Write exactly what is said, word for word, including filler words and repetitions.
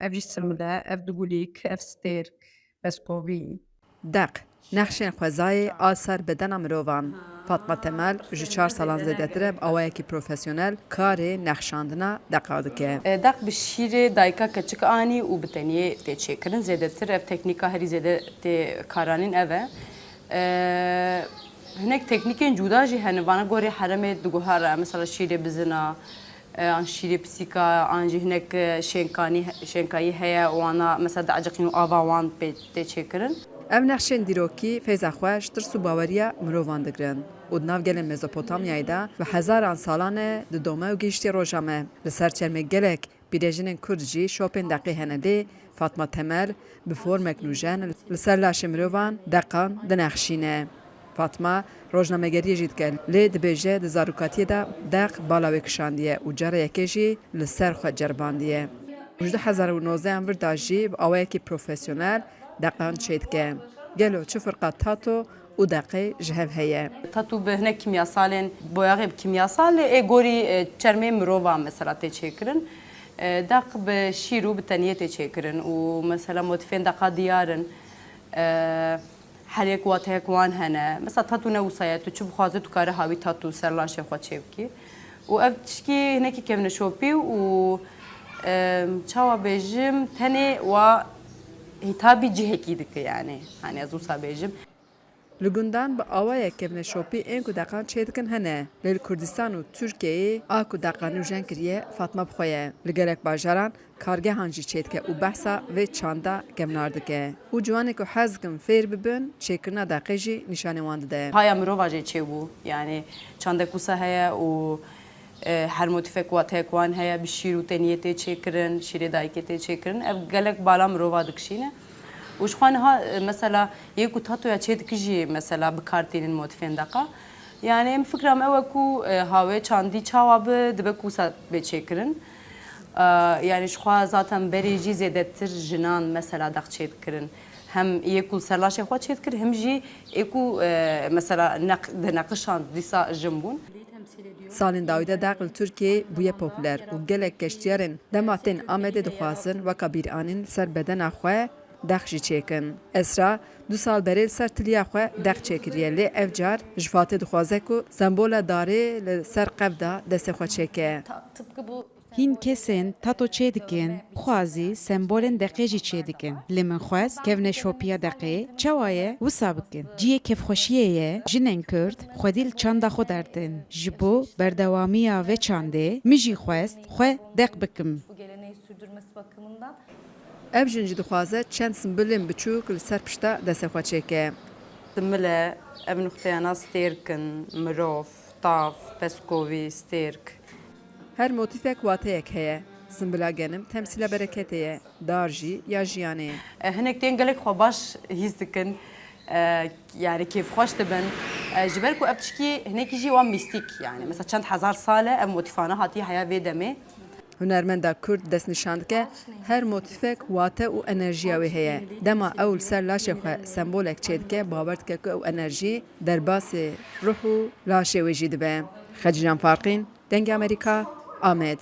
Ev jî simil e, ev digulîk, ev stêrk, peskovî. Deq, nexşên xwezayê a ser bedena mirovan. Fatma Temel ji çar salan zêdetir e bi awayekî profesyonel karê nexşandina deqa dike. Deq bi şîrê dayika keçik anî û bi teniyê tê çêkirin. Zêdetir ev teknîka herî zêde tê karanîn ev e. Hinek teknîkên cuda jî hene. Vana gorî heremê diguhara, mesela şîrê bizina, an şîrê pisîka, an jî hinek şênkanî, şênkayî heye û wana mesela dieciqîn û ava wan pê tê çêkirin. Ev nexşên dîrokî feyza xwe ji tirs û baweriya mirovan digirin û di nav gelên Mezopotamyayê de bi hezaran salan e didome û gihiştiye roja me. Li ser çermê gelek pîrejinên Kurd jî şopên deqê hene lê Fatma Temel bi formek nûjen li ser laşê mirovan deqan dinexşîne. Fatma rojnamegeriyê jî dike lê dibêje di zarokatiyê de deq bala wê kişandiye û cara yekê jî li ser xwe ceribandiye. Ji du hezar û nozdehan vir de jî bi awayekî profesyonel deqan çêdike. Gelo çi firqa tato û deqê ji hev heye? Tato bi hinek kimyasalên, boyaxê bi kimyasal lê ê gorî çermê mirovan mesela tê çêkirin. Deq bi şîr û bi teniyê tê çêkirin û mesela motîfên deqa diyar in. Her yek wateyek wan hene. Mesela tatu ne wisa ye, tu çi bixwazî tu kare hawî tatu ser laşê xwe çêbikî. Û ev tişkî hinekî kevneşopî û çawa bêjim tenê wa hîtabî cihekî dike yani. Hani ez wisa bêjim. Li gundan bi awayek kevneşopî ên ku deqan çêdikin hene, lê li Kurdistan û Tirkiyeyê a ku deqan nûjen kiriye Fatma bi xwe ye. Li gelek bajaran kargehan jî çêdike û behsa vê çanda kevnar dike. Û ciwanê ku hez dikin fêr bibin çêkirina deqê jî nîşanê wan dide. Paya mirova jê çêbû. Yani çandek wisa heye û her motîfek wateyek wan heye, bi şîr û teniyê tê çêkirin, şîrê dayikê tê çêkirin. Ev gelek bala mirova dikişîne. Û ji xwe niha mesela yê ku tatoya çêdikî jî mesela bi kar tînin motîfên deqa. Yani em fikra me ew e ku hawê çandî çawa bi dibe ku wisa bê çêkirin. Yani ji xwe zaten berê jî zêdetir jinan mesela deq çêdikirin. Hem yê ku li ser laşê xwe çêdikir, hem jî ê ku mesela neq-, dineqişand dîsa jin bûn. Salên dawî de deq li Tirkiyeyê bûye popûler û gelek geştiyarên dema tên Amedê dixwazin weka bîranîn li ser bedena xwe deq jî çêkin. Esra du sal berê li ser tiliya xwe deq çêkiriye lê ev car ji Fatê dixwaze ku sembola darê li ser qev de destê xwe çêke. Hîn kesên tato çêdikin, bixwazî sembolên deqê jî çêdikin. Lê min xwest kevneşopiya deqê çawa ye wisa bikin. Cihê kêfxweşiyê ye, jinên Kurd xwedî li çanda xwe dertin. Ji bo berdewamiya vê çandê min jî xwest xwe deq bikim. Ev jin jî dixwaze çend simbilên biçûk li ser pişta destê xwe çêke. Simile, ev nuxteyana stêrk in, mirov, tav, peskovî, stêrk. Her motîfek wateyek heye. Simbila genim temsîla bereketê ye, dar jî ya jiyanê. Hinek tên gelek xwe baş hîs dikin. Yani kêfxweş dibin. Ji ber ku ev tişkî hinekî jî wan mîstîk yani. Mesela çend hezar sal e ev motîfana hatiye heya vê demê. Hunermenda Kurd destnîşan dike, her motîfek wate û enerjiya wê heye. Dema ew li ser laşê xwe sembolek çêdike, bawer dike ku ew enerjî derbasî ruh û laşê wê jî dibe. Xecîcan Farqîn, Dengê Amerîka, Amed.